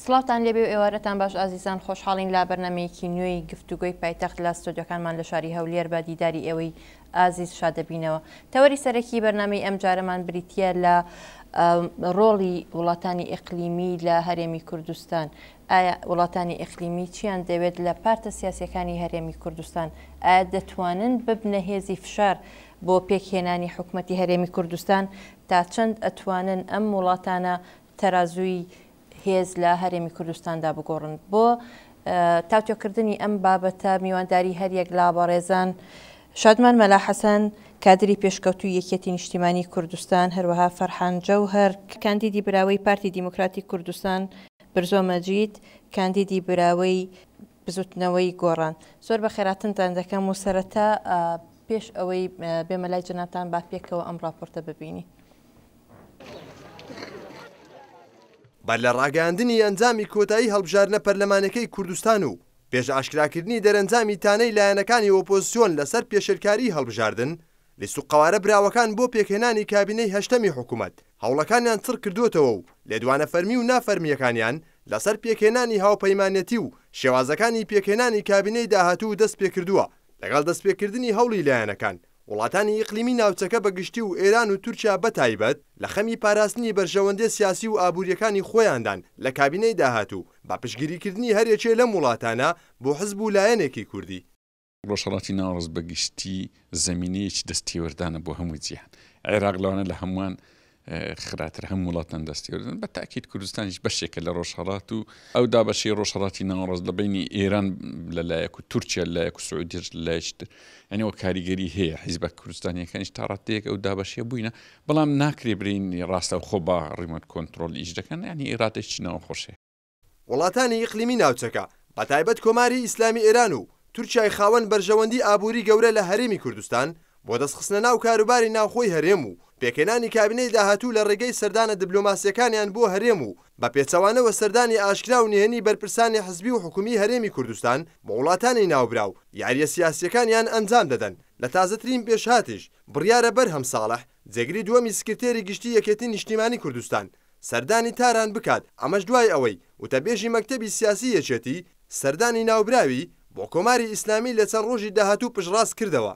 سڵاوتان لێبێ و ئێوارەتان باش ئازیزان، خۆشحاڵین لە بەرنامەیەکی نوێی گفتوگۆی پایتەخت لە ستۆدیۆکانمان لە شاری هەولێر بە دیداری ئێوەی ئازیز شادەبینەوە. تەوەری سەرەکی بەرنامەی ئەمجارەمان بریتییە لە ڕۆڵی وڵاتانی ئیقلیمی لە هەرێمی کوردستان. ئایا وڵاتانی ئیقلیمی چیان دەوێت لە پارتە سیاسیەکانی هەرێمی کوردستان؟ ئایا دەتوانن ببنە هێزی فشار بۆ پێکهێنانی حکومەتی هەرێمی کوردستان؟ تا چەند ئەتوانن ئەم وڵاتانە تەرازووی هێز لە هەرێمی کوردستاندا بگۆڕن؟ بۆ تاوتوێکردنی ئەم بابەتە میوانداری هەریەک لە بەڕێزان شادمان مەلا حەسەن، کادری پێشکەوتووی یەکیەتی نیشتیمانی کوردستان، هەروەها فەرحان جەوهەر، کاندیدی براوەی پارتی دیموکراتی کوردستان، برزۆ مەجید، کاندیدی براوەی بزوتنەوەی گۆڕان. زۆر بەخێراتنتان دەکەم و سەرەتا پێش ئەوەی بێمە لای جەنابتان با پێکەوە ئەم ڕاپۆرتە ببینین. بەر لە ڕاگەیاندنی ئەنجامی کۆتایی هەڵبژاردنە پەرلەمانیەکەی کوردستان و پێش ئاشکراکردنی دەرەنجامی تانەی لایەنەکانی ئۆپۆزسیۆن لەسەر پێشێلکاریی هەڵبژاردن، لیست و قەوارە براوەکان بۆ پێکهێنانی کابینەی هەشتەمی حکومەت هەوڵەکانیان چڕ کردووەتەوە و لێدوانە فەرمی و نافەرمییەکانیان لەسەر پێکهێنانی هاوپەیمانێتی و شێوازەکانی پێکهێنانی کابینەی داهاتوو دەستپێکردووە. لەگەڵ دەستپێکردنی هەوڵی لایەنەکان، وڵاتانی ئیقلیمی ناوچەکە بە گشتی و ئێران و تورکیا بە تایبەت، لە خەمی پاراستنی بەرژەوەندیە سیاسی و ئابوورییەکانی خۆیاندان لە کابینەی داهاتوو، بە پشتگیریکردنی هەر یەکێ لەم وڵاتانە بۆ حزب و لایەنێکی کوردی. ڕۆژهەڵاتی ناوەڕاست بە گشتی زەمینەیەکی دەست تێوەردانە بۆ هەموو جیهان. عێراق لەوانە لە هەمووان خراتر هەم وڵاتان دەست تێوەردان. بە تاکید کوردستانیش بەشێکە لە ڕۆژهەڵات و ئەو دابەشەی ڕۆژهەڵاتی ناوەڕاست لە بەینی ئێران لە لایەک و تورکیا لە لایەک و سعودیەش لە لایەکی تر یانی ئەوە کاریگەری هەیە. حیزبە کوردستانیەکانیش تا ڕاددەیەک ئەو دابەشەیە بووینە، بەڵام ناکرێ برێین ڕاستەوخۆ بە ڕیمۆت کۆنترۆڵ ئیش دەکەن یانی ئیرادەیەکی ناوخۆش هەیە. وڵاتانی ئیقلیمی ناوچەکە، بەتایبەت کۆماری ئیسلامی ئێران و تورکیای خاوەن بەرژەوەندی ئابووری گەورە لە هەرێمی کوردستان، بۆ دەستخستنە ناو کاروباری ناوخۆی هەرێم و پێکهێنانی کابینەی داهاتوو لە ڕێگەی سەردانە دبلۆماسییەکانیان بۆ هەرێم و بە پێچەوانەوە سەردانی ئاشکرا و نهێنی بەرپرسانی حزبی و حکومی هەرێمی کوردستان بۆ وڵاتانی ناوبراو یارییە سیاسییەکانیان ئەنجام دەدەن. لە تازەترین پێشهاتیش بڕیارە بەرهەم ساڵح، جێگری دووەمی سکرتێری گشتی یەکێتی نیشتیمانی کوردستان، سەردانی تاران بکات، ئەمەش دوای ئەوەی وتەبێژی مەکتەبی سیاسی یەکێتی سەردانی ناوبراوی بۆ کۆماری ئیسلامی لە چەند ڕۆژی داهاتوو پشتڕاست کردەوە.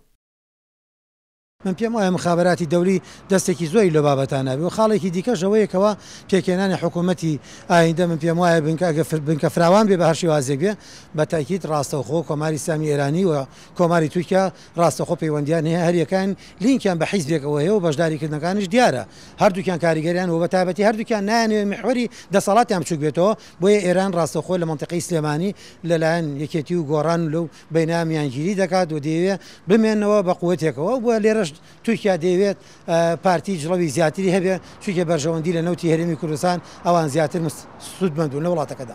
من پێم وایە مخابەراتی دەولی دەستێکی زۆری لەو بابەتانە هەبێ و خاڵێکی دیکەش ئەوەیە کەوا پێکهێنانی حکوومەتی ئایندە من پێم وایە بنکە ئەگەر بنکە فراوان بێ بە هەر شێوازێک بێ بە تەئکید ڕاستەوخۆ کۆماری ئیسلامی ئێرانی و کۆماری تورکیا ڕاستەوخۆ پەیوەندیان هەیە هەریەکەیان لینکیان بە حیزبێکەوە هەیە و بەشداریکردنەکانیش دیارە هەردووکیان کاریگەریان و بە تایبەتی هەردووکیان نایانەوێت میحوەری دەسەڵاتیان بچووک بێتەوە بۆیە ئێران ڕاستەوخۆ لە مەنتیقەی سلێمانی لەلایەن یەکێتی و گۆڕان و لەو بەینە میانگیری دەکات و دەیەوێت بمێنەوە بە قوتێکەوە و لێرەش تورکیا دەیەوێت پارتی جڵەوی زیاتری هەبێت چونکە بەرژەوەندی لە نەوتی هەرێمی کوردستان ئەوان زیاتر سوودمەند بوون لە وڵاتەکەدا.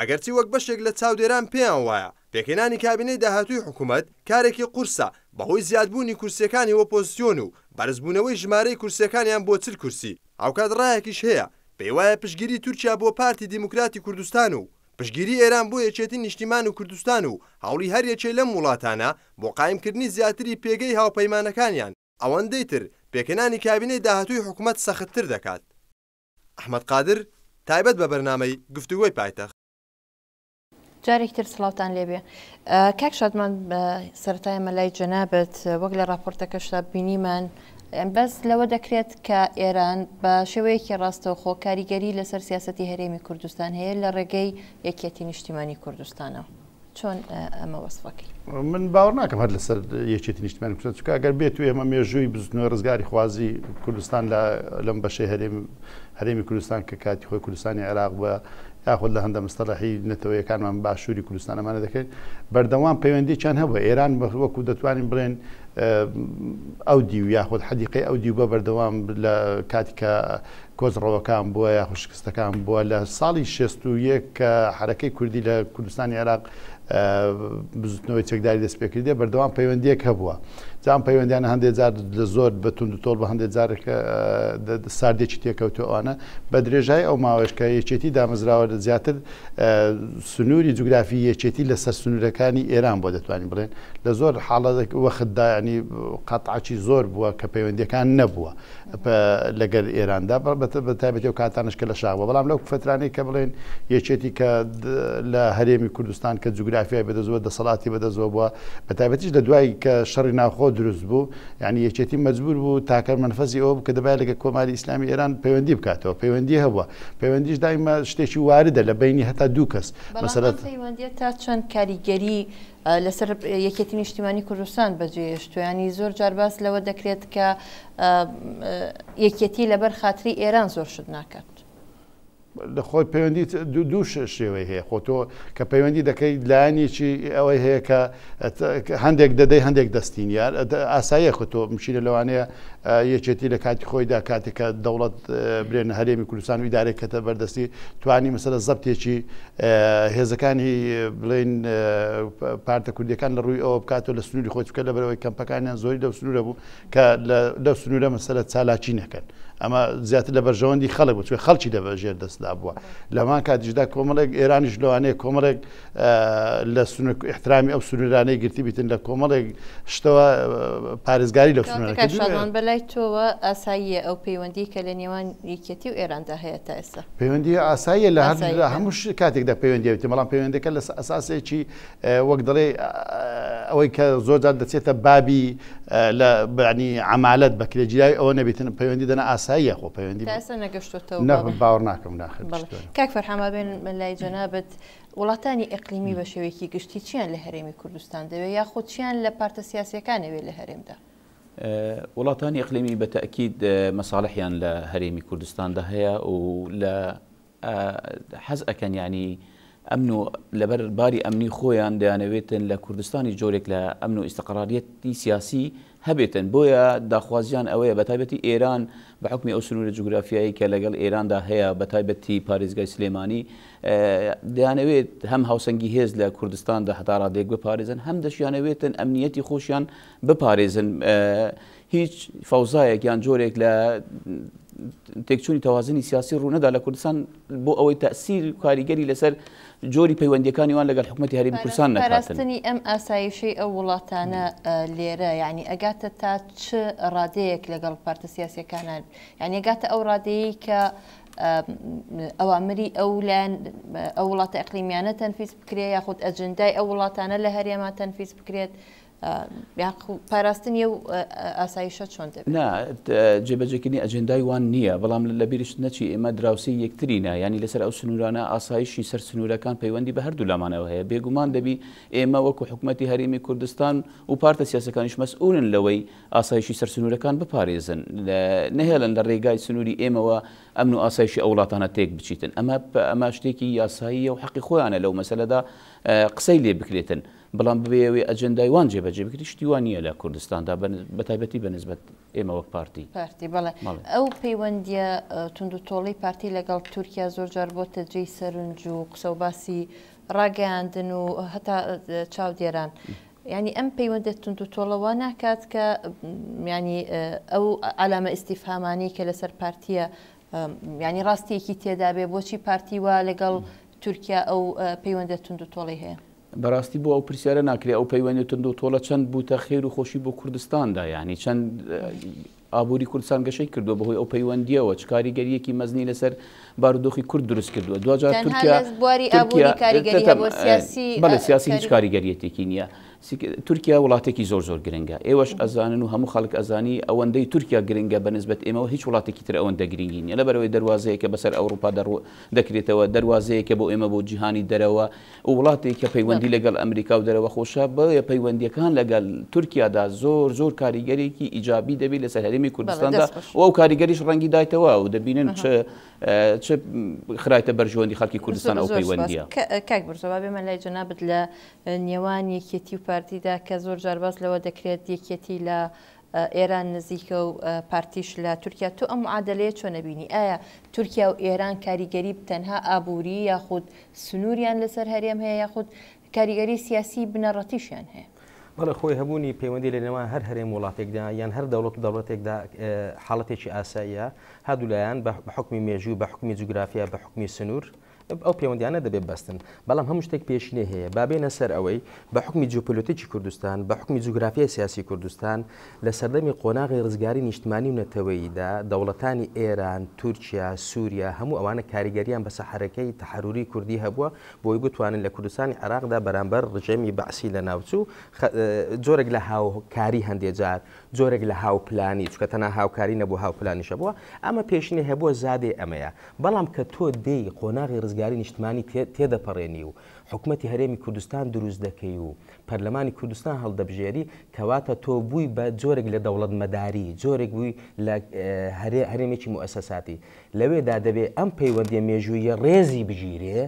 ئەگەرچی وەک بەشێک لە چاودێران پێیان وایە پێکهێنانی کابینەی داهاتووی حکومەت کارێکی قورسە بەهۆی زیادبوونی کورسییەکانی ئۆپۆزسیۆن و بەرزبوونەوەی ژمارەی کورسییەکانیان بۆ 40 کورسی، هاوکات ڕایەکیش هەیە پێیوایە پشتگیری تورکیا بۆ پارتی دیموکراتی کوردستان و پشتگیری ئێران بۆ یەکێتی نیشتیمان و کوردستان و هەوڵی هەر یەکێ لەم وڵاتانە بۆ قایمکردنی زیاتری پێگەی هاوپەیمانەکانیان ئەوەندەی تر پێکهێنانی کابینەی داهاتووی حکومەت سەختتر دەکات. ئەحمەد قادر، تایبەت بە بەرنامەی گفتوگۆی پایتەخت. جارێکی تر سڵاوتان لێبێ کاک شادمان سەرەتا ئێمە لای جەنابت وەک لە راپۆرتەکەشدا بینیمان بەس لەوە دەکرێت کە ئێران بە شێوەیەکی ڕاستەوخۆ کاریگەری لەسەر سیاسەتی هەرێمی کوردستان هەیە لە ڕێگەی یەکیەتی نیشتیمانی کوردستانەوە. چۆن ئەمە وەسفەکەی؟ من باوەڕ ناکەم هەر لەسەر یەکێتی نیشتمانی کوردستان چونکە ئەگەر بێت و ئێمە مێژووی بزوتنەوەی ڕزگاری خوازی کوردستان لە لەم بەشەی هەرێم هەرێمی کوردستان کە کاتی خۆی کوردستانی عێراق بووە یاخود لە هەندە مستەلەحی نەتەوەیەکانمان باشووری کوردستان ئەمانە دەکەین بەردەوام پەیوەندییان هەبووە ئێران وەکو دەتوانین بڵێن ئەو دیو یاخود حەدیقەی ئەو دیو بە بەردەوام لە کاتی کە کۆچڕەوەکان بووە یاخود شکستەکان بووە لە ساڵی 61 کە حەرەکەی کوردی لە کوردستانی عێراق بزوتنەوەی چەکداری دەست پێکردێ بەردەوام پەیوەندیەک هەبووە جام پەیوەندیانە هەندێک جار لە زۆر بە توند و تۆڵ بە هەندێک جارێک ساردێکی تێکەوتو ئەوانە بە درێژای ئەو ماوەش کە یەکێتی دامەزراوە زیاتر سنووری جوگرافی یەکێتی لەسەر سنوورەکانی ئێران بۆ دەتوانین بڵێن لە زۆر حاڵەت وەختدا ینی قەتعەکی زۆر بووە کە پەیوەندیەکان نەبووە لەگەر ئێراندا بە تایبەتی ئەو کاتانەش کە لە شاخ بووە بەڵام لەو فترانەی کە بڵێن یەکێتی کە لە هەرێمی کوردستان کە جوگرافیای بەدەستەوە دەسەڵاتی بەدەستەوە بووە بە تایبەتیش لە دوای کە شەڕی ناوخۆ دروست بوو یعنی یەکێتی مەجبور بوو تاکە مەنفەزی ئەوە بوو کە دەبایە لەگەر کۆماری ئیسلامی ئێران پەیوەندی بکاتەوە پەیوەندی هەبووە پەیوەندیش دایمە شتێکی واردە لە بینی هەتا دوو کەس مەسەلە پەیوەندیە تا چەند کاریگەری لەسەر یەکێتی نیشتیمانی کوردستان بەجێهێشتووە، یانی زۆر جار باس لەوە دەکرێت کە یەکێتی لەبەر خاتری ئێران زۆر شت ناکات. لە خۆی پەیوەندی دوو شێوەی هەیە خۆ تۆ کە پەیوەندی دەکەیت لایەنێکی ئەوەی هەیە کە هەندێک دەدەی هەندێک دەستین یار ئاساییە خۆ تۆ مشینە لەوانەیە یەکێتی لە کاتی خۆیدا کاتێک کە دەوڵەت برێن هەرێمی کوردستان و ئیدارەی کەتە بەردەستی توانی مەسەلە زەبتێکی هێزەکانی بڵێن پارتە کوردیەکان لە ڕووی ئەوە بکاتەوە لە سنووری خۆی چکە لەبەرەوەی کەمپەکانیان زۆری لەو سنوورە بوو کە لەو سنوورە مەسەلە چالاکی نەکەن ئەمە زیاتر لە بەرژەوەندی خەڵک بوو چونکە خەڵکی لە ژێر دەستدا بووە لەمان کاتیشدا کۆمەڵێک ئێرانیش لەوانەیە کۆمەڵێک لە سنوور ئیحترامی ئەو سنوورانەی گرتی بیتن لە کۆمەڵێک شتەوە پارێزگاری لەو سنوورانە کاک شادمان بەلای تۆوە ئاساییە ئەو پەیوەندی کە لە نێوان یەکێتی و ئێراندا هەیە تا ئێستا؟ پەیوەندی ئاساییە لە هەر هەموو کاتێکدا پەیوەندی هەبێت بەڵام پەیوەندەکە لە ئەساسێکی وەک دەڵێ ئەوەی کە زۆر جار دەچێتە بابی لە بەعنی عەمالەت بەکرێگیراوی ئەوە نەبێتن پەیوەندی دەنا ئاساییە خۆ پەیوەندی تا ئێستا نەگەشتۆتەوە باوەڕ ناکەم ناخر کاک فەرحان با بێن لای جەنابت وڵاتانی ئیقلیمی بە شێوەیەکی گشتی چیان لە هەرێمی کوردستان دەوێت یاخود چیان لە پارتە سیاسیەکان ئەوێت لە هەرێمدا؟ وڵاتانی ئیقلیمی بە تەئکید مەساڵحیان لە هەرێمی کوردستاندا هەیە و لە حەز ئەکەن یانی ئەمن و لەبەر باری ئەمنی خۆیان دەیانەوێتن لە کوردستانی جۆرێک لە ئەمن و ئیستقراریەتی سیاسی هەبێتن بۆیە داخوازیان ئەوەیە بە تایبەتی ئێران بە حوکمی ئەو سنوورە جوگرافیایی کە لەگەڵ ئێراندا هەیە بە تایبەتی پارێزگای سلێمانی دەیانەوێت هەم هاوسەنگی هێز لە کوردستاندا هەتا ڕادەیەک بپارێزن هەم دەشیانەوێتن ئەمنیەتی خۆشیان بپارێزن هیچ فەوزایەک یان جۆرێک لە تێکچوونی تەوازنی سیاسی ڕوونەدا لە کوردستان بۆ ئەوەی تەسیر کاریگەری لەسەر جۆری پەیوەندیەکانی وان لەگەڵ حکوومەتی هەرێمی کوردستان نەکاتن. پاراستنی ئەم ئاسایشەی ئەو وڵاتانە لێرە یعنی ئەگاتە تا چ ڕادەیەک لەگەڵ پارتە سیاسیەکانە یعنی ئەگاتە ئەو ڕادەیەی کە ئەوامری ئەو لایەن ئەو وڵاتە ئەقلیمیانە تەنفیز بکرێت یاخود ئەجندای ئەو وڵاتانە لە هەرێما تەنفیز بکرێت پاراستنی ئەو ئاسایشە چۆن دەبێت؟ نا، جێبەجێکردنی ئەجێندای وان نییە، بەڵام لەبیرشت نەچی ئێمە دراوسێی یەکترینە، یانی لەسەر ئەو سنوورانە ئاسایشی سەر سنوورەکان پەیوەندی بە هەردوولامانەوە هەیە، بێگومان دەبی ئێمە وەکو حکومەتی هەرێمی کوردستان و پارتە سیاسەکانیش مەسئولن لەوەی ئاسایشی سەر سنوورەکان بپارێزن، نەهێڵن لە رێگای سنووری ئێمەوە ئەمن و ئاسایشی ئەو وڵاتانە تێک بچیتن، ئەمە ئەمە شتێکی یاساییە و حەقی خۆیانە لەو مەسەلەدا قسەی لێ بکرێتن. بەڵام ببێەوێ ئەجێندای وان جێبەجێ بکرێت شتی وا نییە لە کوردستاندا بە تایبەتی بە نسبەت ئێمە وەک پارتی. پارتی بەڵێ ئەو پەیوەندیە توندوتۆڵەی پارتی لەگەڵ تورکیا زۆر جار بۆتە جێی سەرنج و قسە و باسی ڕاگەیاندن و هەتا چاودێران. یعنی ئەم پەیوەندە توندوتۆڵە وا ناکات کە یعنی ئەو عەلامە ئیستیفهامانەی کە لەسەر پارتیە یعنی ڕاستیەکی تێدا بێ بۆچی پارتی وا لەگەڵ تورکیا ئەو پەیوەندە توندوتۆڵەی هەیە؟ بەراستی بۆ ئەو پرسیارە ناکرێ ئەو پەیوەندی توند و تۆڵە چەند بووتە خێر و خۆشی بۆ کوردستاندا یانی چەند ئابووری کوردستان گەشەی کردووە بەهۆی ئەو پەیوەندیەوە چ کاریگەریەکی مەزنی لەسەر بارودۆخی کورد دروست کردووە دواجار تورکیا بەڵێ سیاسی هیچ کاریگەریەتێکی نییە تورکیا وڵاتێکی زۆر زۆر گرنگە ئێوەش ئەزانن و هەموو خەڵک ئەزانی ئەوەندەی تورکیا گرنگە بە نسبەت ئێمەوە هیچ وڵاتێکی تر ئەوەندە گرنگی نییە لەبەرەوەی دەروازەیەکە بەسەر ئەوروپا دەکرێتەوە دەروازەیەکە بۆ ئێمە بۆ جیهانی دەرەوە وڵاتێک کە پەیوەندی لەگەڵ ئەمریکا و دەرەوە خۆشە، بۆیە پەیوەندییەکان لەگەڵ تورکیادا زۆر زۆر کاریگەرێکی ئیجابی دەبێت لەسەر هەرێمی کوردستاندا و ئەو کاریگەریش ڕەنگی دایتەوە و دەبینن چ چ خرایتە بەرژەوەندی خەڵکی کوردستان ئەو پەیوەندییە. کاک برزۆ با بێمە لای جەنابت لە نێوان یەکێتی و پارتیدا کە زۆر جار باس لەوە دەکرێت یەکێتی لە ئێران نزیکە و پارتیش لە تورکیا، تۆ ئەم معادەلەیە چۆن ئەبینی؟ ئایا تورکیا و ئێران کاریگەری تەنها ئابووری یاخود سنووریان لەسەر هەرێم هەیە یاخود کاریگەری سیاسی بنەڕەتیشیان هەیە. بەڵێ خۆی هەبوونی پەیوەندی لە نێوان هەر هەرێم وڵاتێکدا یان هەر دەوڵەت و دەوڵەتێکدا حاڵەتێکی ئاساییە هەردوولایەن بە حوکمی مێژوو بە حوکمی جوگرافیا بە حوکمی سنوور ئەو پەیوەندیانە دەبێت بەستن بەڵام هەموو شتێک پێشینەی هەیە با بێنە سەر ئەوەی بە حوکمی جیۆپۆلۆتیکی کوردستان بە حوکمی جوگرافیای سیاسی کوردستان لە سەردەمی قۆناغی ڕزگاری نیشتمانی و نەتەوەییدا دەوڵەتانی ئێران تورکیا سوریا هەموو ئەوانە کاریگەریان بەسە حەرەکەی تەحەروری کوردی هەبووە بۆی بتوانن لە کوردستانی عێراقدا بەرامبەر ڕژێمی بەعسی لەناوچوو جۆرێک لە هاوکاری هەندێ جار جۆرێک لە هاوپلانی چونکە تەنها هاوکاری نەبوو هاوپلانیش هەبووە ئەمە پێشینەی هەبووە زادەی ئەمەیە بەڵام کە تۆ دێی قۆناغی ڕزگاری نیشتمانی تێدەپەڕێنی و حکومەتی هەرێمی کوردستان دروست دەکەی و پەرلەمانی کوردستان هەڵدەبژێری کەواتە تۆ بووی بە جۆرێک لە دەوڵەتمەداری جۆرێک بووی لە هەرێمێکی موئەسەساتی لەوێدا دەبێ ئەم پەیوەندیە مێژووییە ڕێزی بگیرێ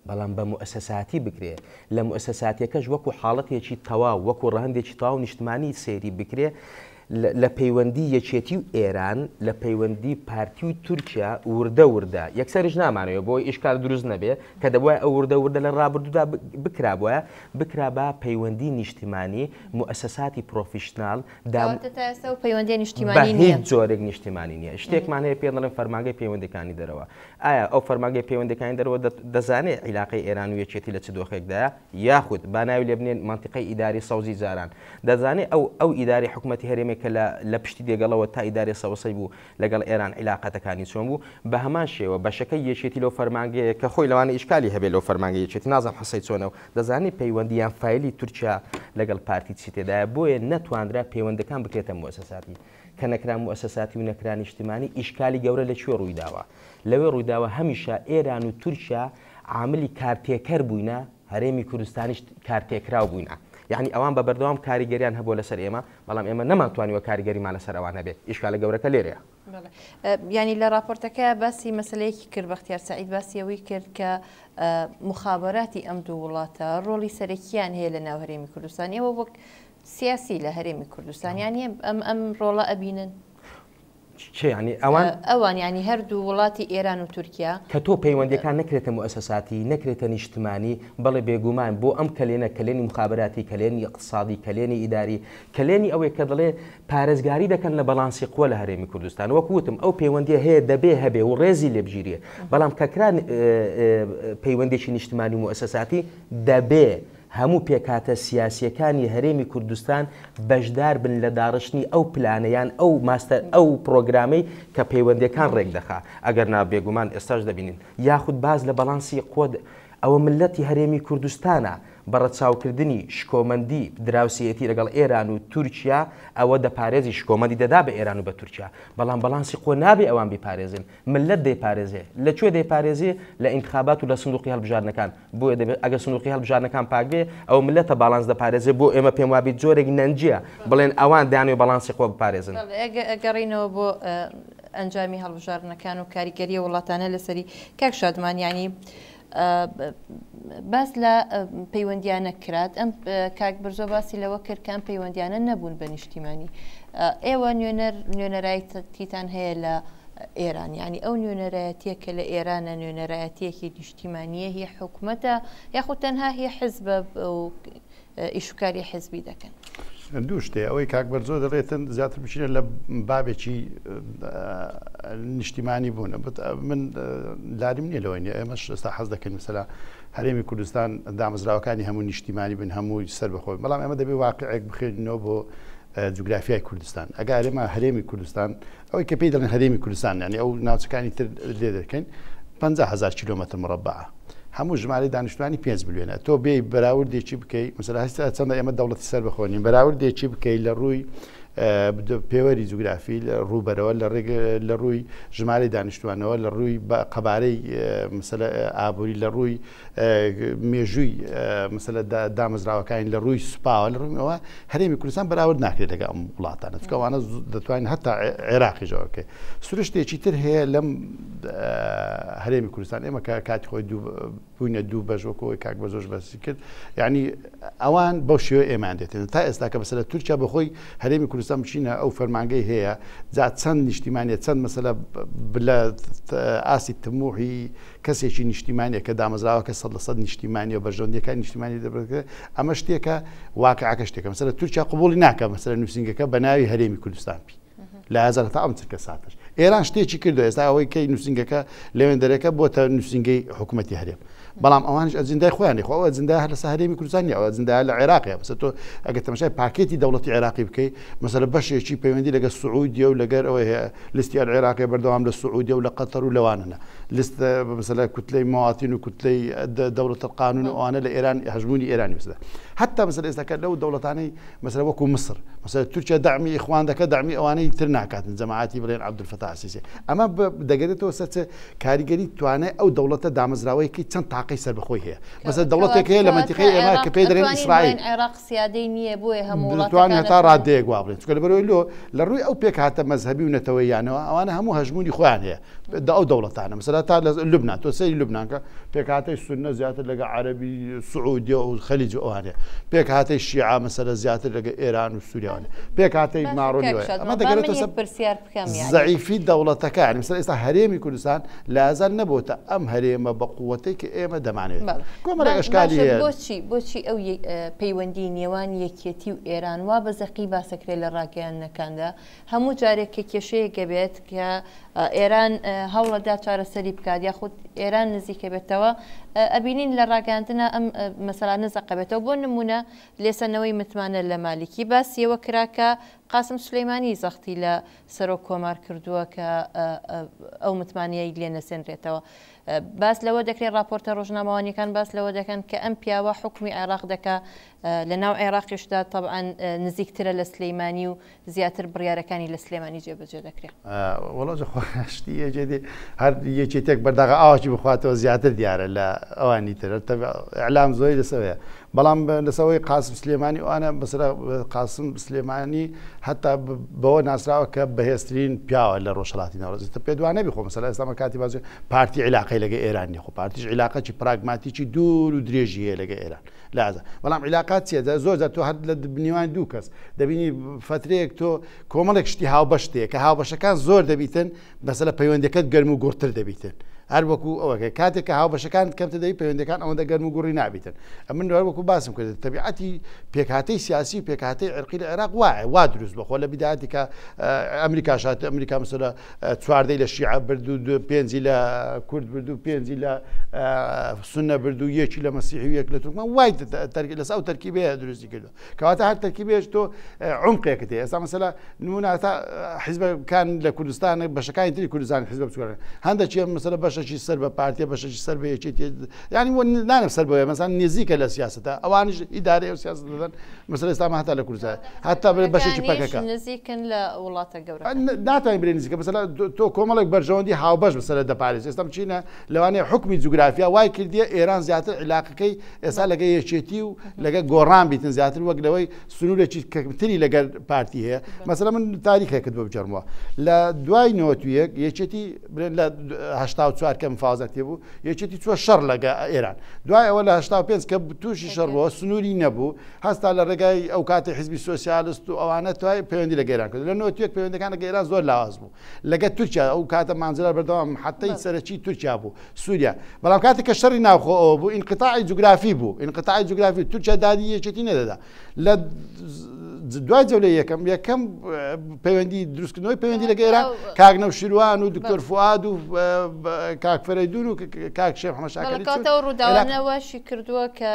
بەڵام بە موئەسەساتی بکرێ، لە موئەسەساتیەکەش وەکو حاڵەتێکی تەواو، وەکو ڕەهەندێکی تەواو نیشتمانی سەیری بکرێ، لە پەیوەندی یەکێتی و ئێران، لە پەیوەندی پارتی و تورکیا وردە وردە، یەکسەریش نامانەوێ بۆی ئیشکال دروست نەبێ، کە دەبوایە ئەو وردە وردە لە ڕابردوودا بکرابوایە، بکرابا پەیوەندی نیشتمانی، موئەسەساتی پرۆفیشناڵ، دام. کەواتە تا ئێستا ئەو پەیوەندیە نیشتیمانی نییە؟ بە هیچ جۆرێک نیشتیمانی نییە. شتێکمان هەیە پێی دەڵێن فەرمانگەی پەیوەندیەکانی دەرەوە. ئایا ئەو فەرمانگەی پەیوەندیەکانی دەرەوە دەزانێ عیلاقەی ئێران و یەکێتی لە چ دۆخێکدایە؟ یاخود با ناوی لێ بنێن مەنتیقەی ئیداری سەوزی جاران. دەزانێ ئەو ئەو ئیدارەی حکومەتی هەرێمێ کە لە لە پشتی دێگەڵەوە تا ئیدارەی سەوسەی بوو لەگەڵ ئێران عیلاقەتەکانی چۆن بوو؟ بە هەمان شێوە بەشەکەی یەکێتی لەو فەرمانگەیە کە خۆی لەوانەیە ئیشکالی هەبێ لەو فەرمانگەی یەکێتی نازانم حسەی چۆنە و دەزانی پەیوەندی یان فایلی تورکیا لەگەڵ پارتی چی تێدایە بۆیە نەتوانرا پەیوەندەکان بکرێتە موئەسەساتی کە نەکرا موئەسەساتی و نەکرا نیشتمانی ئیشکالی گەورە لە کوێ ڕوویداوە لەوێ ڕوویداوە هەمیشە ئێران و تورکیا عاملی کارتێکەر بووینە هەرێمی کوردستانیش کارتێکراو بووینە یعنی ئەوان بە بەردەوام کاریگەریان هەبووە لەسەر ئێمە بەڵام ئێمە نەمانتوانیوە کاریگەریمان لەسەر ئەوان هەبێت ئیشکالە گەورەکە لێرەیە. یانی لە راپۆرتەکە باسی مەسلەیەکی کرد بەختیار سعید باسی ئەوەی کرد کە مخابراتی ئەم دوو وڵاتە ڕۆڵی سەرەکیان هەیە لە ناو هەرێمی کوردستان ئێوە وەک سیاسی لە هەرێمی کوردستان یانی ئەم ئەم ڕۆڵە ئەبینن ینی ئەوان ئەوان ینی هەردوو وڵاتی ئێران و تورکیا کە تۆ پەیوەندەکان نەکرێتە موئەسەساتی نەکرێتە نیشتمانی بەڵێ بێگومان بۆ ئەم کەلێنە کەلێنی مخابراتی کەلێنی اقتصادی کەلێنی ئیداری کەلێنی ئەوەی کە دەڵێ پارێزگاری دەکەن لە بەڵانسی قوە لە هەرێمی کوردستان وەک وتم ئەو پەیوەندیە هەیە دەبێ هەبێ و ڕێزی لێ بگیرێ بەڵام کە کرا پەیوەندێکی نیشتمانی و موئەسەساتی دەبێ هەموو پێکهاتە سیاسیەکانی هەرێمی کوردستان بەشدار بن لە داڕشتنی ئەو پلانە یان ئەو ماستەر ئەو پرۆگرامەی کە پەیوەندیەکان ڕێک دەخا ئەگەر نا بێگومان ئێستاش دەبینین یاخود باس لە بەڵانسی قوە ئەوە ملەتی هەرێمی کوردستانە بە ڕەچاوکردنی شکۆمەندی دراوسێیەتی لەگەڵ ئێران و تورکیا، ئەوە دەپارێزی، شکۆمەندی دەدا بە ئێران و بە تورکیا. بەڵام بەڵانسی قوە نابێ ئەوان بیپارێزن، مللەت دەیپارێزێ. لە کوێ دەیپارێزێ؟ لە ئینتخابات و لە سندوقی هەڵبژاردنەکان. بۆیە دەبێ ئەگەر سندوقی هەڵبژاردنەکان پاک بێ، ئەوە مللەتە باڵانس دەپارێزێ، بۆ ئێمە پێم وابی جۆرێک نەنگییە بڵێن ئەوان دەیانەوێ باڵانسی قوە بپارێزن. بەڵێ، ئەگەڕێینەوە بۆ ئەنجامی هەڵبژاردنەکان و کاریگەریی وڵاتانە لەسەری. کاک شادمان یانی باس لە پەیوەندیانە کرات ئەم کاک برزۆ باسی لەوە کرد کە ئەم پەیوەندیانە نەبوون بە نیشتیمانی ئێوە نوێنەر نوێنەرایەتیتان هەیە لە ئێران یعنی ئەو نوێنەرایەتیە کە لە ئێرانە نوێنەرایەتیەکی نیشتیمانیە هی حکومەتە یاخود تەنها هی حزبە ئیشوکاری حزبی دەکەن. دوو شتێ ئەوەی کاک بەرزۆ دەڵێتن زیاتر بچینە لە بابێکی نیشتیمانی بوون من لاریم نییە لەوەی نیە ئێمەش ئێستا حەز دەکەین مثلا هەرێمی کوردستان دامەزراوەکانی هەموو نیشتیمانی بن هەمووی سەر بەخۆی بەڵام ئێمە دەبێ واقعێک بخێنینەوە بۆ جوگرافیای کوردستان ئەگەر ئێمە هەرێمی کوردستان ئەوەی کە پێی دەڵێن هەرێمی کوردستان یعنی ئەو ناوچەکانی تر لێ دەکەین 50 هزار کیلومتر مربعە هەموو ژمارەی دانیشتوانی پێنج ملیۆنە تۆ بێی بەراوردێکی بکەی مەسەلەن هەستا چەندە ئێمە دەوڵەتی سەربەخۆ نین بەراوردێکی بکەی لە ڕووی پێوەری جوگرافی لە ڕووبەرەوە لە ڕێگ لە ڕووی ژمارەی دانیشتوانەوە لە ڕووی قەبارەی مەسەلە ئابووری لە ڕووی مێژووی مەسەلە دامەزراوەکانی لە ڕووی سوپاوە لە ڕووی ئەوە هەرێمی کوردستان بەراورد ناکرێت لەگەڵ ئەم وڵاتانە چونکە ئەوانە دەتوانین هەتا عێراقیش ئەوە بکەین سروشتێکی تر هەیە لەم هەرێمی کوردستان ئێمە کە کاتی خۆی دوو بووینە دوو بەش وەکەوەی کاک بەزۆش باسی کرد یعنی ئەوان بەو شێوە ئێمان دێتن تا ئێستا کە بەسەر تورکیا بەخۆی هەرێمی کوردستان. ئێستا بچینە ئەو فەرمانگەی هەیە جا چەند نیشتیمانیە چەند مەسەلە لە ئاستی تموحی کەسێکی نیشتیمانیە کە دامەزراوەکە 100% نیشتیمانیە و بەرژەوەندیەکانی نیشتیمانی دەبێت ئەمە شتێکە واقعەکە شتێکە مەسەلە تورکیا قبوڵی ناکە مەسەلە نووسینگەکە بە ناوی هەرێمی کوردستان بی لە هەزار تا ئەم چرکە ساتەش ئێران شتێکی کردو ئێستا ئەوەی کەی نووسینگەکە لەوێندەرەکە بۆتە نووسینگەی حکوومەتی هەرێم بەڵام ئەوانش ئەجندای خۆیانی خۆ ئەجندا هەر لەسەر هەرێمی کوردستان نیە ئەو ئەجندا لە عێراقیە مەسە تۆ ئەگەر تەماشای پاکێتی دەوڵەتی عێراقی بکەی مەسەلە بەشێکی پەیوەندی لەگەڵ سعودیە و لەگەر ئەوەی هەیە لیستی عێراقی بەردەوام لە سعودیە و لە قەتەر و لەوانەنە لیست مەسەلە کوتلەی مواطن و کوتلەی دەوڵەت القانون و ئەوانە لە ئێران هەژموونی ئێرانی مەسەلە حتی مەسەلە ئێستاکە لەو دەوڵەتانەی مەسەلە وەکو مصر مەسەلە تورکیا دەعمی ئیخوان دەکە دەعمی ئەوانەی تر ناکاتن جەماعەتی بڵێن عەبدولفەتاح سیسی ئەمە دەگەرێتەوە سەر چ کاریگەری توانای ئەو دەوڵەتە دامەزراوەیەکی چەند تاقەی سەربەخۆی هەیە مەسەلە دەوڵەتێک هەیە لە مەنتیقەی ئێمە کە پێی دەڵێن ئیسرائیل عێراق سیادەی نییە بۆیە هەموو دەتوانین هەتا ڕادەیەک وا بڵێن چونکە لەبەرئەوەی لۆ لە ڕووی ئەو پێکهاتە مەزهەبی و نەتەوەییانەوە ئەوانە هەموو هەژموونی خۆیان هەیە دە ئەو دەوڵەتانە مەسەلا تا لە لوبنان تۆ سەیری لوبنان کە پێکهاتەی سوننە زیاتر لەگە عەرەبی سعودیە و خەلیج و ئەوانەیە پێکهاتەی شیعە مەسەلە زیاتر لەگە ئێران و سووریاوانە پێکهاتەی ماڕۆنی ئەمە دەگەرێتەوە سەر پرسیار بکەم یانی زەعیفی دەوڵەتەکە یانی مەسەلە ئێستا هەرێمی کوردستان لازال نەبۆتە ئەم هەرێمە بە قووەتەی کە ئێمە دەمانەوێت بەڵێ کۆمەڵێک ئەشکالی باشە هەیە. بۆچی بۆچی ئەو پەیوەندی نێوان یەکێتی و ئێران وا بە زەقی باسەکرێت لە ڕاگەیاندنەکاندا هەموو جارێک کە کێشەیەک ئەبێت کە ئێران هەوڵەدا چارەسەری بکات یاخود ئێران نزیکە بێتەوە ئەبینین لە ڕاگەاندنە ئەم مەسەلانە زەقەبێتەوە بۆ نمونە لێسەنەوەی متمانە لە مالیکی باسیەوە کرا کە قاسم سولەیمانی زەختی لە سەرۆک کۆمار کردووە کە ئەو متمانەیەی لێ نەسێنرێتەوە. باس لەوە دەکرێت ڕاپۆرتە ڕۆژنامەوانیەکان باس لەوە دەکەن کە ئەم پیاوە حوکمی عێراق دەکا لە ناو عێراقیشدا تەبعەن نزیکترە لە سلەیمانی و زیاتر بڕیارەکانی لە سلێمانی جێبەجێ دەکرێن. وەڵا جا خۆ شتی یەکێتی هەر یەکێتێک بەرداغە ئاوەکی بخواتەوە زیاتر دیارە لە ئەوانی تر ئیعلام زۆری لەسەوەیە بەڵام لەسەوەی قاسم سلێمانی ئەوانە بەسرە قاسم سلێمانی هەتا بەوە ناسراوە کە بەهێزترین پیاوە لە ڕۆژهەڵاتی ناوەڕاست پێ دوانەبی خۆ مەسەلە ئێستا کاتی بازی پارتی عیلاقەی لەگە ئێران نیە خۆ پارتیش عیلاقەکی پراگماتیکی دوور و درێژی هەیە لەگە ئێران لازە بەڵام عیلاقات چیە زۆر جار تۆ هەر لە نێوان دوو کەس دەبینی فترەیەک تۆ کۆمەڵێک شتی هاوبەش تێ کە هاوبەشەکان زۆر دەبیتن مەسەلە پەیوەندەکەت گەرم و گوڕتر دەبیتن هەر وەکو ئەوەکە کاتێک کە هاوبەشەکان کەمتر دەبی پەیوەندەکان ئەوەندە گەرم و گوڕی نابیتن ئەمن هەر وەکو باسم کرد تەبیعەتی پێکهاتەی سیاسی و پێکهاتەی عێرقی لە عێراق وایە وا دروست بەخۆ لە بیدایەتی کە ئەمریکا شات ئەمریکا مەسەلە چواردەی لە شیعە برد و پێنجی لە کورد برد و پێنجی لە سنە برد و یەکی لە مەسیحی و یەک لە تورکمان وای لەسەر ئەو تەرکیبەیە دروستی کردو کەواتە هەر تەرکیبێش تۆ عمقێکت هەیە ئێستا مەسەلە نمونە تا حیزبەکان لە کوردستان بەشەکانی تری کوردستان حیزبە بچووکەکان هەندێکی مەسەلە بەشەکی سەر بە پارتیە بەشەکی سەر بە یەکێتی یعنی وە نانم سەر بەوەیە مەسەلەن نزیکە لە سیاسەتە ئەوانیش ئیدارەی ئەو سیاسەت دەدەن مەسەلە ئێستا هەتا لە کوردستان هەتا بەشێکی پەکەکە نزیکن لە وڵاتە گەورەکان ناتوانین بلێ نزیکە مەسەلە تۆ کۆمەڵێک بەرژەوەندی هاوبەش مەسەلە دەپارێزی ئێستا بچینە لەوانەیە حوکمی جوگرافیا وای کردیە ئێران زیاتر عیلاقەکەی ئێستا لەگە یەکێتی و لەگە گۆڕان بیتن زیاتر وەک لەوەی سنوورێکی کەمتری لەگەر پارتی هەیە مەسەلە من تاریخێکت بۆ بگێڕمەوە لە دوای 91 یەکێتی بڵێن لە 84 کە مفاوەزاتی بوو یەکێتی چوە شەڕ لەگە ئێران دوای ئەوە لە 85 کە تووشی شەڕ بووە سنووری نەبوو هەستا لە ڕێگای ئەو کاتی حیزبی سۆسیالست و ئەوانە توای پەیوەندی لەگە ئێران کرد لە 91 پەیوەندەکان لەگە ئێران زۆر لاواز بوو لەگە تورکیا ئەو کاتە مانجلار بەردەوام حتەی سەرەکی تورکیا بوو سووریا بەڵام کاتێک کە شەڕی ناوخۆ ئەوە بوو ئینقیتاعی جوگرافی بوو ئینقیتاعی جوگرافی تورکیا دادی یەکێتی نەدەدا لە دوای جەولەی یەکەم یەکەم پەیوەندی دروستکردنەوەی پەیوەندی لەگە ئێران کاک نەوشیروان و دکتۆر فواد و کاک فەرەیدون و کاک شێخ محەممەد شاکەلی چوون. کاتەوە ڕووداوانەوەشی کردووە کە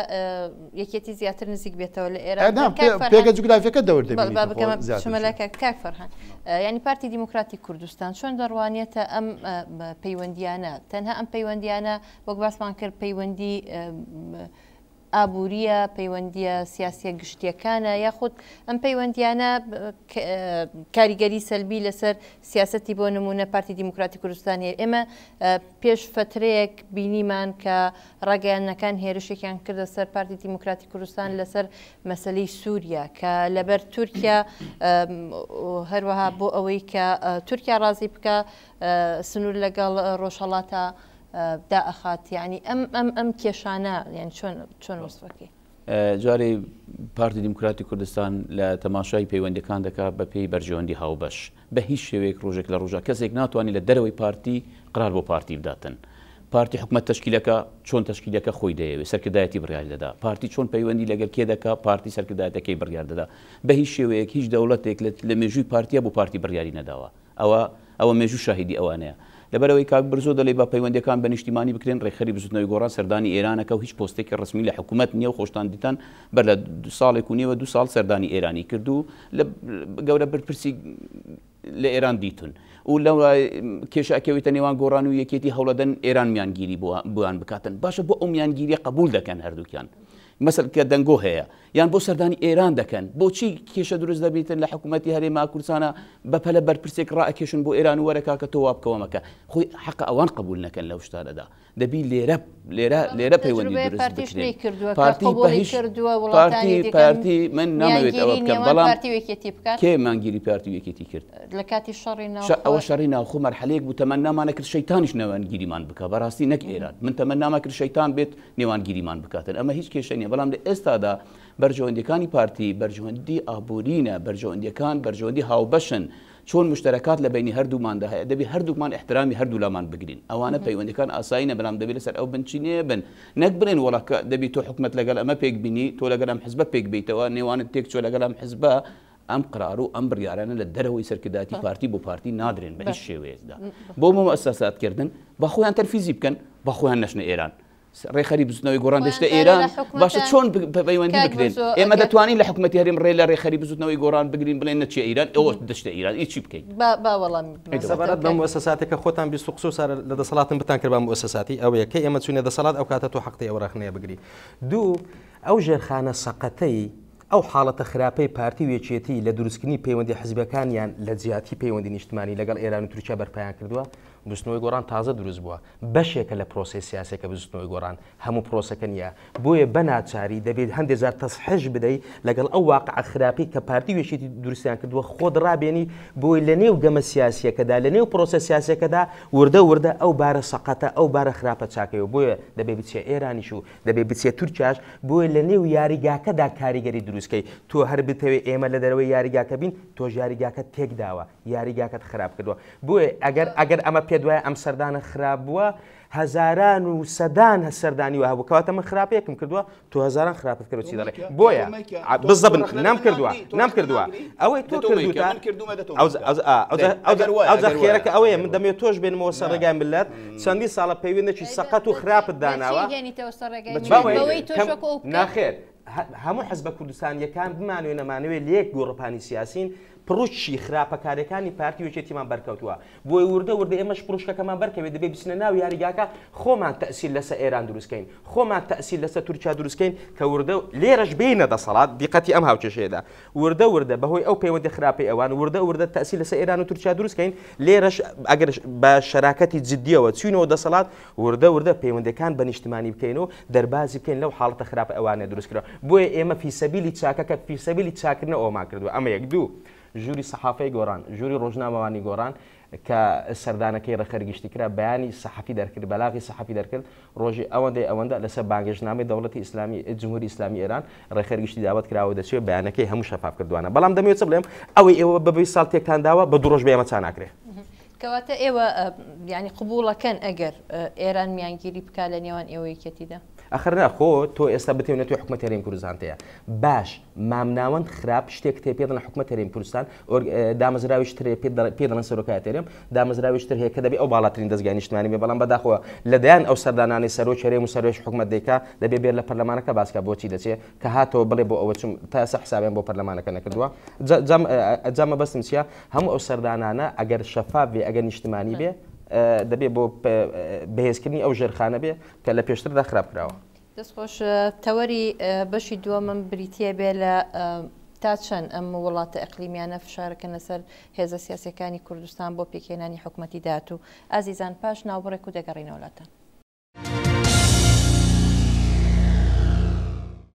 یەکێتی زیاتر نزیک بێتەوە لە ئێران پێگە جوگرافیەکە دەور دەبینیت کاک فەرهان یعنی پارتی دیموکراتی کوردستان چۆن دەڕوانێتە ئەم پەیوەندیانە تەنها ئەم پەیوەندیانە وەک باسمان کرد پەیوەندی ئابوورییە، پەیوەندییە سیاسییە گشتییەکانە، یاخود ئەم پەیوەندییانە کاریگەری سەلبی لەسەر سیاسەتی بۆ نموونە پارتی دیموکراتی کوردستان هەیە. ئێمە پێش فەترەیەک بینیمان کە ڕاگەیاندنەکان هێرشێکیان کردە سەر پارتی دیموکراتی کوردستان لەسەر مەسەلەی سووریا کە لەبەر تورکیا هەروەها بۆ ئەوەی کە تورکیا ڕازی بکە سنوور لەگەڵ ڕۆژهەڵاتە دائەخات یانی ئەم ئەم ئەم کێشانە یان چۆن چۆن وەسفەکەی؟ جارێ پارتی دیموکراتی کوردستان لە تەماشای پەیوەندیەکان دەکات بە پێی بەرژەوەندی هاوبەش بە هیچ شێوەیەک ڕۆژێک لە ڕۆژە کەسێک ناتوانێت لە دەرەوەی پارتی قرار بۆ پارتی بداتن پارتی حکومت تەشکیلەکە چۆن تەشکیلەکە خۆی دەیەوێت سەرکردایەتی بڕیار دەدا پارتی چۆن پەیوەندی لەگەر کێ دەکا پارتی سەرکردایەتەکەی بڕیار دەدا بە هیچ شێوەیەک هیچ دەوڵەتێک لە مێژووی پارتیا بۆ پارتی بڕیاری نەداوە ئەوە ئەوە مێژوو شاهیدی ئەوانەیە. لەبەرئەوەی کاک برزۆ دەلێ با پەیوەندیەکان بە نیشتیمانی بکرێن ڕێکخەری بزوتنەوەی گۆڕان سەردانی ئێران ئەکا و هیچ پۆستێکی ڕەسمی لە حکومەت نیە و خۆشتان دیتان بەر لە ساڵێک و نێوە دوو ساڵ سەردانی ئێرانی کرد و لە گەورە بەرپرسی لە ئێران دیتون و لە کێشە ئەکەوێتە نێوان گۆڕان و یەکێتی هەوڵەدەن ئێران میانگیری بۆیان بکاتن باشە بۆ ئەو میانگیریە قبول دەکەن هەردووکیان مەسەل کە دەنگۆ هەیە یان بۆ سەردانی ئێران دەکەن؟ بۆچی کێشە دروست دەبیتن لە حکوومەتی هەرێما کوردستانە بە پەلە بەرپرسێک ڕائەکێشن بۆ ئێران و وەرە کاکە تۆ وا بکەوە مەکە خۆی حەقە ئەوان قبول نەکەن لەو شتانەدا دەبی لێرە لێرە لێرە پەیوەندی تەجروبەیە دروست پارتیش بکرێن نەی کردووە کە پارتی بە قبوڵی هیچ کردووە وڵاتانی پارتی دیکە پارتی من نامەوێت ئەوە میانگیری بکەم نێوان بەڵام پارتی و یەکێتی بکات کێ مانگیری پارتی و یەکێتی کرد؟ لە کاتی شەڕی شە ئەوە ناوخۆ شەڕی ناوخۆ مەرحەلەیەک بوو تەمەنامان نەکرد شەیتانیش نێوانگیریمان بکا بەڕاستی نەک ئێران من تەمەنامان کرد شەیتان بێت نێوانگیریمان بکاتن ئەمە هیچ کێشە نیە بەڵام لە ئێستادا بەرژەوەندیەکانی پارتی بەرژەوەندی ئابورینە بەرژەوەندیەکان بەرژەوەندی هاوبەشن چۆن مشتەرەکات لە بەینی هەردووماندا هەیە دەبی هەردووکمان ئیحترامی هەردوولامان بگرین ئەوانە پەیوەندیەکان ئاسایینە بەڵام دەبی لەسەر ئەو بنچینەیە بن نەک بڵێن وەڵا کە دەبی تۆ حکومەت لەگەڵ ئەمە پێک بینی تۆ لەگەڵ ئەم حزبە پێک بیتەوە نێوانت تێک چوە لەگەڵ ئەم حزبە ئەم قرار و ئەم بڕیارانە لە دەرەوەی سەرکردایەتی پارتی بۆ پارتی نادرێن بە هیچ شێوەیەکدا بۆ موئەسەسات کردن با خۆیان تەنفیزی بکەن با خۆیان نەچنە ئێران ڕێکخەری بزوتنەوەی گۆڕان دەچتە ئێران باشە چۆن پەیوەندی بکرێن ئێمە دەتوانین لە حکوومەتی هەرێم ڕێ لە ڕێکخەری بزوتنەوەی گۆڕان بگرین بڵێن نەچێ ئیران ئەوە دەچتە ئیران ئی چی بکەین سەبارەت بە موسەساتێک کە خۆتان 20 قسە سار لە دەسەڵاتن بتان کرد بە موسەساتی ئەوەیە کە ئێمە چوینە دەسەڵات ئەو کاتە تۆ حەقتی ئەو ڕەخنەیە بگری دوو ئەو ژێرخانە سەقەتەی ئەو حاڵەتە خراپەی پارتی و یەکێتی لە دروستکردنی پەیوەندی حزبەکانیان لە جیاتی پەیوەندی نیشتمانی لەگەڵ ئێران و تورکیا بەرپایان کردووە، بزوتنەوەی گۆڕان تازە دروست بووە، بەشێکە لە پرۆسەی سیاسیەکە بزوتنەوەی گۆڕان هەموو پرۆسەکە نییە، بۆیە بە ناچاری دەبێت هەندێ جار تەسحیح بدەی لەگەڵ ئەو واقعە خراپەی کە پارتی و یەکێتی دروستیان کردووە خۆت ڕابێنی بۆی لە نێو گەمە سیاسیەکەدا لە نێو پرۆسە سیاسیەکەدا وردە وردە ئەو بارە سەقەتە ئەو بارە خراپە چاکەیەوە بۆیە دەبێ بچیە ئێرانیش و دەبێ بچیە تورکیاش بۆیە لە نێو یاریگاکەدا کاریگەری دروست کەی تۆ هەر بتەوێ ئێمە لە دەرەوەی یاریگاکە بین تۆش یاریگاکەت تێکداوە یاریگاکەت خراپ کردووە بۆیە ئەگەر ئەگەر ئەمە پێت وایە ئەم سەردانە خراپ بووە هەزاران و سەدان سەردانی وە هەبوو کەواتە من خراپێکم کردووە تۆ هەزاران خراپت کردووە چی دەڵێ بۆیە بزەبن نام کردووە نام کردووە ئەوەی تۆ کردووتە ئەوجا خێرەکە ئەوەیە من دەمەوێت تۆش بێنمەوە سەر ڕێگای ملت چەندین ساڵە پەیوەندێکی سەقەت و خراپت داناوە ناخێر هەموو حزبە کوردستانیەکان بمانوێ نەمانەوێ لەیەک گۆڕەپانی سیاسین پڕوشکی خراپەکاریەکانی پارتی و یەکێتیمان بەرکەوتووە بۆیە وردە وردە ئێمەش پڕوشکەکەمان بەرکەوێت دەبێ بچینە ناو یاریگاکە خۆمان تەئسیر لەسە ئێران دروستکەین خۆمان تەئسیر لەسە تورکیا دروستکەین کە وردە لێرەش بێینە دەسەڵات دیقەتی ئەم هاوکێشەیەدا وردە وردە بەهۆی ئەو پەیوەندی خراپەی ئەوان وردە وردە تەئسیر لەسەر ئێران و تورکیا دروست کەین لێرەش ئەگەر بە شەراکەتی جدیەوە چوینەوە دەسەڵات وردە وردە پەیوەندەکان بە نیشتمانی بکەین و دەربازی بکەین لەو حاڵەتە خراپە ئەوانە دروست کرا بۆیە ئێمە فی سەبیلی چاکەکە فی سەبیلی چاکردنە ئەومان کردووە ئەمە یەک دوو ژووری سەحافەی گۆڕان ژووری ڕۆژنامەوانی گۆڕان کە سەردانەکەی ڕێکخەری گشتی کرا بەیانی سەحەفی دەرکرد بەلاغی سەحەفی دەرکرد ڕۆژی ئەوەندەی ئەوەندە لەسەر بانگێشتنامەی دەوڵەتی ئیسلامی جمهوری ئیسلامی ئێران ڕێکخەری گشتی داوەت کراوە دەچێت بەیانەکەی هەموو شەفاف کردوانە بەڵام دەمەوێت چ بڵێم ئەوەی ئێوە بە 20 ساڵ تێکتان داوە بە دوو ڕۆژ بە ئێمە چا ناکرێ. کەواتە ئێوە یانی قبوڵەکەن ئەگەر ئێران میانگیری بکا لە نێوان ئێوە یەکێتیدا؟ ئەخر نا خۆ تۆ ئێستا بتەوێ نەتەوێ حکومەت هەرێمی کوردستان تەیە باش مامناوەند خراپ شتێک تێ پێ دەڵێن حکومەت هەرێمی کوردستان دامەزراویش ترێ پێ دەڵێن سەرۆکایەتی هەرێم دامەزراویش تر هەیە کە دەبێ ئەو باڵاترین دەزگای نیشتمانی بێ بەڵام بەداخەوە لە دەیان ئەو سەردانانەی سەرۆک هەرێم و سەرۆکی حکومەت دەیکا دەبێ بێت لە پەرلەمانەکە باس کا بۆچی دەچێ کە هاتەوە بڵێ بۆ ئەوە چوم تا ئێستا حسابیان بۆ پەرلەمانەکە نەکردووە جا مەبەستم چییە هەموو ئەو سەردانانە ئەگەر شەفاف بێ ئەگەر نیشتمانی بێ دەبێ بۆ بەهێزکردنی ئەو ژێرخانە بێ کە لە پێشتردا خراپ کراوە. دەست خۆش تەوەری بەشی دووەمم بریتیە بێ لە تا چەند ئەم وڵاتە ئەقلیمیانە فشارەکەنە سەر هێزە سیاسەکانی کوردستان بۆ پێکهێنانی حکومەتی داهاتوو ئازیزان پاش ناوبڕێک و دەگەڕینەوە لاتان.